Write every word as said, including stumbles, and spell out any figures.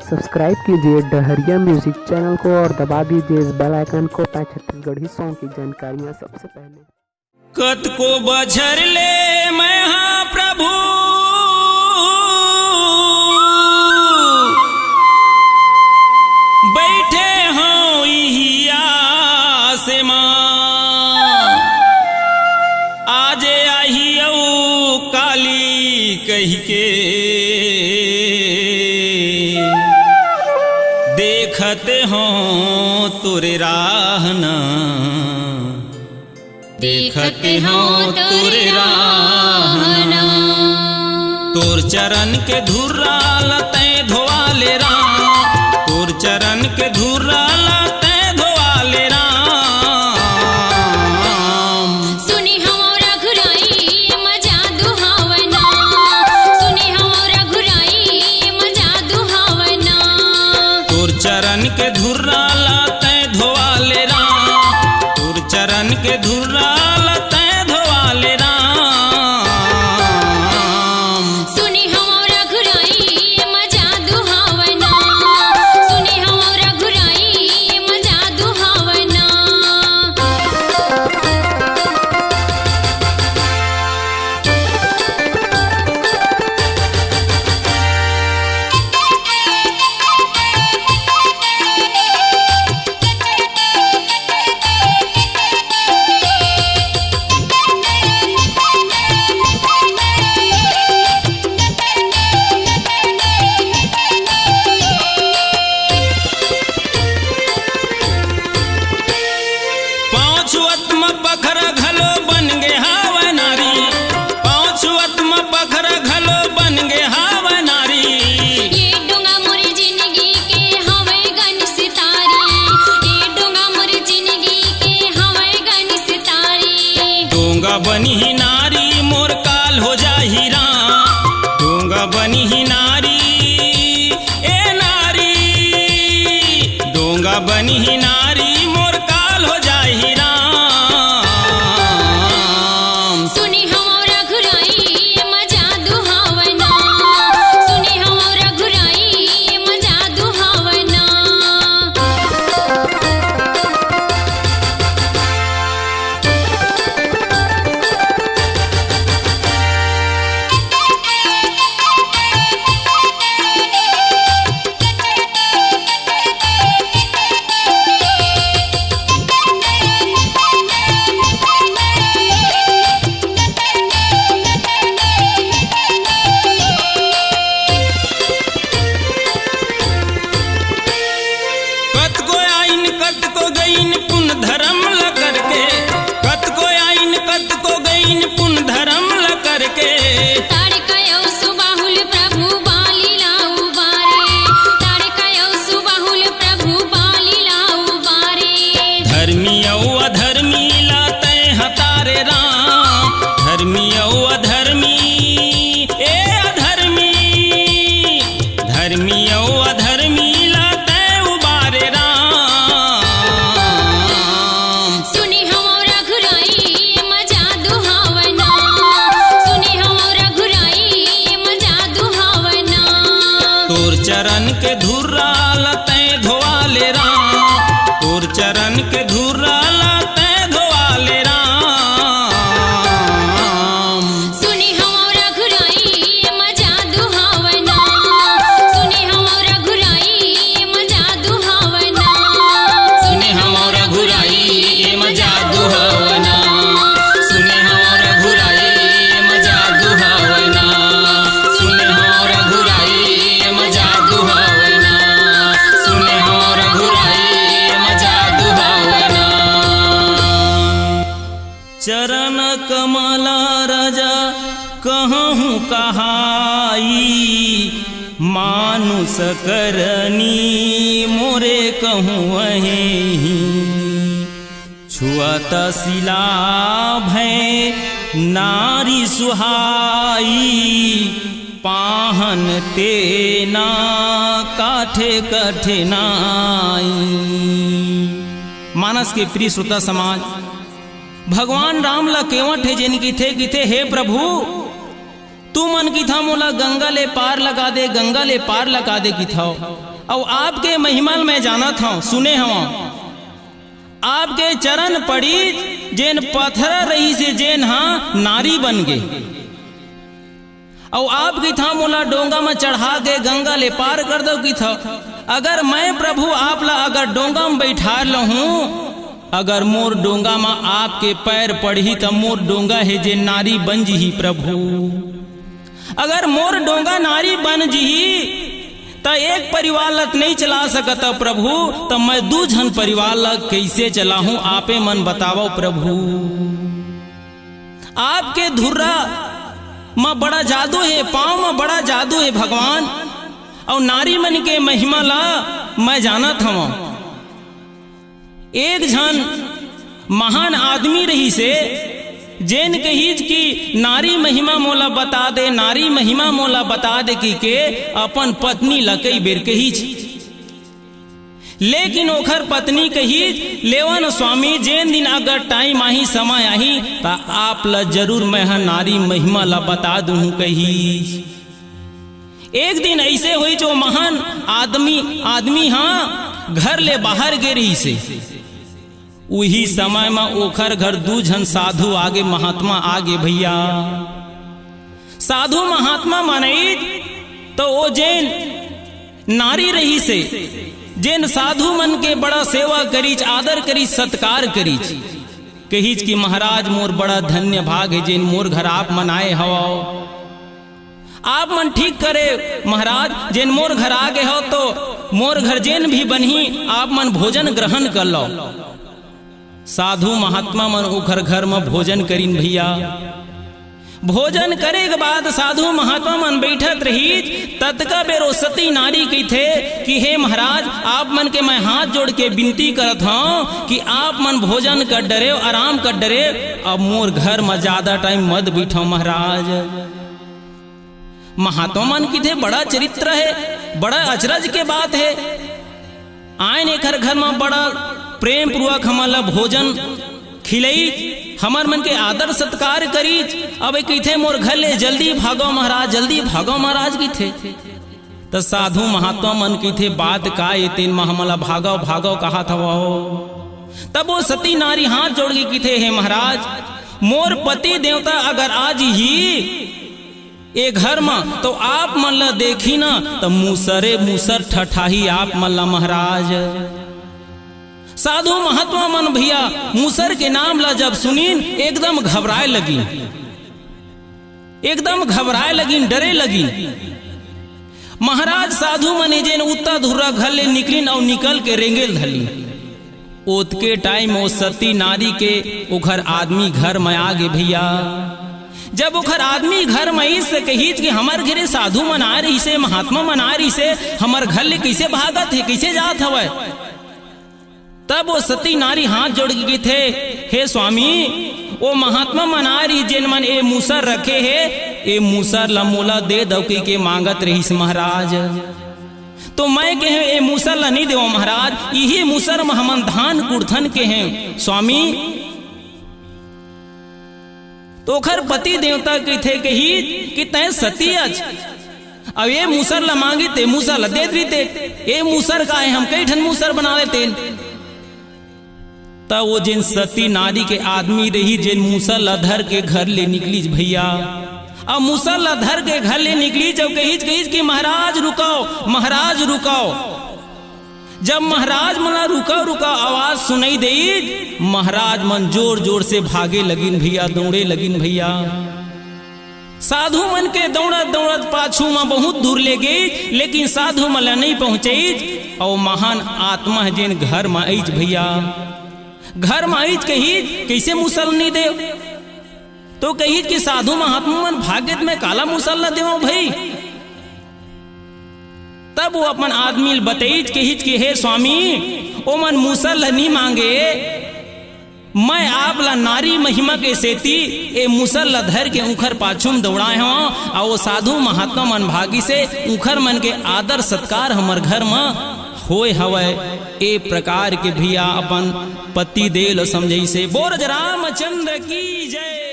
Subscribe कीजिए Dahariya music channel को और दबा दीजिए इस बेल आइकन को, ताकि छत्तीसगढ़ी सॉन्ग की जानकारियाँ सबसे पहले। कतको बछर ले मैं हा प्रभु बइठे हौं इही आस मा, आजे आही अउ काली कहिके देखत हौं तोरे राह न, देखत हौं तोरे राह न। तोर चरण के धुर्रा ल तैं धोवा ले राम, तोर चरण के धुर्रा ल तैं धोवा ले राम। सुने हौं रघुराई एमा जादू हवय ना, सुने हौं रघुराई एमा जादू हवय ना। तोर चरण के धुर्रा ल तैं धोवा ले राम, तोर चरण के धुर्रा ल तैं धोवा ले राम। सुने हौं रघुराई एमा जादू हवय ना, सुने हौं रघुराई एमा जादू हवय ना। पाँव छुअत म पखरा घलो बन गे हावय नारी, पाँव छुअत म पखरा घलो बन गे हावय नारी। ये डोंगा मोर जिनगी के हवय गन सितारी, ये डोंगा मोर जिनगी के हवय गन सितारी। डोंगा बनही नारी मोर काल हो जाही राम, डोंगा बनही नारी, ए नारी, डोंगा बनही नारी मोर काल हो जाही राम। सुने हौं रघुराई एमा जादू हवय ना, सुने हौं रघुराई एमा जादू हवय ना। कतको आइन, कतको गइन, पुन धरम ल करके। कतको आइन, कतको गइन, पुन धरम ल करके। ताड़का अउ सुबाहुल प्रभु बाली ला उबारे। ताड़का अउ सुबाहुल प्रभु बाली ला उबारे। धर्मी अउ अधर्मी ला तैं हतारे राम। धर्मी अउ अधर्मी, ए अधर्मी। धर्मी अउ अधर्मी ला तैं उबारे राम। सुने हौं रघुराई एमा जादू हवय ना, सुने हौं रघुराई एमा जादू हवय ना। तोर चरण के धुर्रा ल तैं धोवा ले राम, तोर चरण के धुर्रा ल तैं धोवा ले राम। सुने हौं रघुराई एमा जादू हवय ना। सुने हौं रघुराई एमा जादू हवय ना। सुने हौं रघुराई एमा जादू हवय ना। सुने हौं रघुराई एमा जादू हवय ना। सुने हौं रघुराई एमा जादू हवय ना। सुने हौं रघुराई एमा जादू हवय ना। चरण कमला राजा कहूँ कहाई, मानुष करनी मोरे कहूँ अहेही। छुअत सिला भय नारी सुहाई, पाहन तेना काठे कठिनाई। मानस के प्रिय श्रोता समाज, भगवान राम ला केवट हे जेन किथे, किथे, "हे प्रभु, तुमन किथा मोला गंगा ले पार लगा दे, गंगा ले पार लगा दे," किथव। अउ आपके महिमा ल मैं जानत हंव, सुने हवं। आपके चरण पड़ीच, जेन पथरा रहिसे, जेन हा नारी बन गे। अउ आप कहिथव, "मोला डोंगा म चढ़ा के गंगा ले पार कर दव," कहिथव। अगर मैं प्रभु आप ला अगर डोंगा म बइठार लहूं, अगर मोर डोंगा म आपके पैर पड़ही, त मोर डोंगा हे जे नारी बन जिही प्रभु। अगर मोर डोंगा नारी बन जिही, त एक परिवार ल त नइ चला सकत प्रभु, त मैं दू झन परिवार ल कइसे चलाहूं, आपे मन बतावव प्रभु। आपके धुर्रा म बड़ा जादू हे, पांव म बड़ा जादू हे भगवान, अउ नारी मन के महिमा ला मैं जानत हवं। एक झन महान आदमी रहिसे, जेन कहिच कि नारी महिमा मोला बता दे, नारी महिमा मोला बता दे, कहिके अपन पत्नी ला कई बेर कहिच। लेकिन ओखर पत्नी कहिच, "लेवा न स्वामी, जेन दिन अगर टाइम आही, समय आही, त आप ला जरूर मैं ह नारी महिमा ला बता दूहूं," कहिच। एक दिन अइसे होइच, ओ महान आदमी, आदमी ह घर ले बाहर गे रहिसे। उही समय म ओखर घर दू झन साधु आगे, महात्मा आगे भइया। साधु महात्मा मन आइच त ओ जेन नारी रहिसे, जेन साधु मन के बड़ा सेवा करिच, आदर करिच, सत्कार करिच, कहिच कि "महाराज, मोर बड़ा धन्य भाग हे, जेन मोर घर आप मन आए हवव। आप मन ठीक करे महाराज, जेन मोर घर आ गे हव, तो मोर घर जेन भी बनही, आप मन भोजन ग्रहण कर लव।" साधु महात्मा मन ओखर घर म भोजन करिन भइया। भोजन करे के बाद साधु महात्मा मन बइठत रहिच, ततका बेर ओ सती नारी कहिथे कि "हे महाराज, आप मन के मैं हाथ जोड़ के बिनती करत हंव कि आप मन भोजन कर डरेव, आराम कर डरेव, अब मोर घर म जादा टाइम मत बइठव महाराज।" महात्मा मन कहिथे, "बड़ा चरित्र हे, बड़ा अचरज के बात हे। आयन एखर घर म बड़ा प्रेम पूर्वक हमन ला भोजन खिलईच, हमर मन के आदर सत्कार करीच। अब ए कहिथे, 'मोर घर ले जल्दी भागव महाराज, जल्दी भागव महाराज,' कहिथे।" त साधु महात्मा मन कहिथे, "बात का ए, तेन म हमन ला भागव, भागव कहत हवव?" तब ओ सती नारी हाथ जोड़ के कहिथे, "हे महाराज, मोर पति देवता अगर आ जिही ए घर म, तो आप मन ला देखही न, त मूसरे मूसर ठठाही आप मन ला महाराज।" साधु महात्मा मन भइया मूसर के नाम ला जब सुनिन, एकदम घबराए लगिन, एकदम घबराए लगिन, डरे लगिन। महाराज, साधु मन ए जेन उत्ता धुर्रा घर ले निकलिन अउ निकल के रेंगे ल धरलिन। ओतके टाइम ओ सती नारी के ओखर आदमी घर म आ गे भइया। जब ओखर आदमी घर म आइस त कहिस कि "हमर घरे साधु मन आए रहिसे, महात्मा मन आए रहिसे, हमर घर ले कइसे भागत हे, कइसे जात हवय?" तब ओ सती नारी हाथ जोड़ के कहिथे, "हे स्वामी, ओ महात्मा मन आए रहिस, जेन मन ए मूसर रखे हे, ए मूसर ल मोला दे दव," कहिके मांगत रहिस महाराज। तो मैं कहेंव, "ए मूसर ल नइ देवव महाराज, इही मूसर म हमन धान कुटथन," कहेंव स्वामी। तो ओखर पति देवता कहिथे, कहिस कि "तैं सती अच, अब ए मूसर ल मांगिस, ते मूसर ल दे दिते, ए मूसर का हे, हम कई ठन मूसर बना लेतेन।" त ओ जेन सती नारी के आदमी रहिस, जेन मूसर ल धर के घर ले निकलिस भइया, अब मूसर ल धर के घर ले निकलिस अउ कहिस, कहिस कि "महाराज रुकव, महाराज रुकव।" जब महाराज मन ल "रुकव, रुकव" आवाज सुनई देइस, महाराज मन जोर जोर से भागे लगिन भइया, दौड़े लगिन भइया। साधु मन के दौड़त दौड़त पाछू म बहुत दूर ले गेइस, लेकिन साधु मन ल नइ पहुंचइस। अउ महान आत्मा ह जेन घर म आइस भइया, घर म आइस कहिस, "कइसे मूसर ल नइ देव?" तो कहिस कि "साधु महात्मा मन भागे त मैं काला मूसर ल देवंव भई?" तब ओ अपन आदमी ल बतइस, कहिस कि "हे स्वामी, ओमन मूसर ल नइ मांगे, मैं आप ला नारी महिमा के सेती ए मूसर ला धर के उंखर पाछू म दौड़ाए हवं, अउ ओ साधु महात्मा मन भागिसे, उंखर मन के आदर सत्कार हमर घर म होए हवय।" ए प्रकार के भइया अपन पति देव ल समझइसे। बोल रामचंद्र की जय।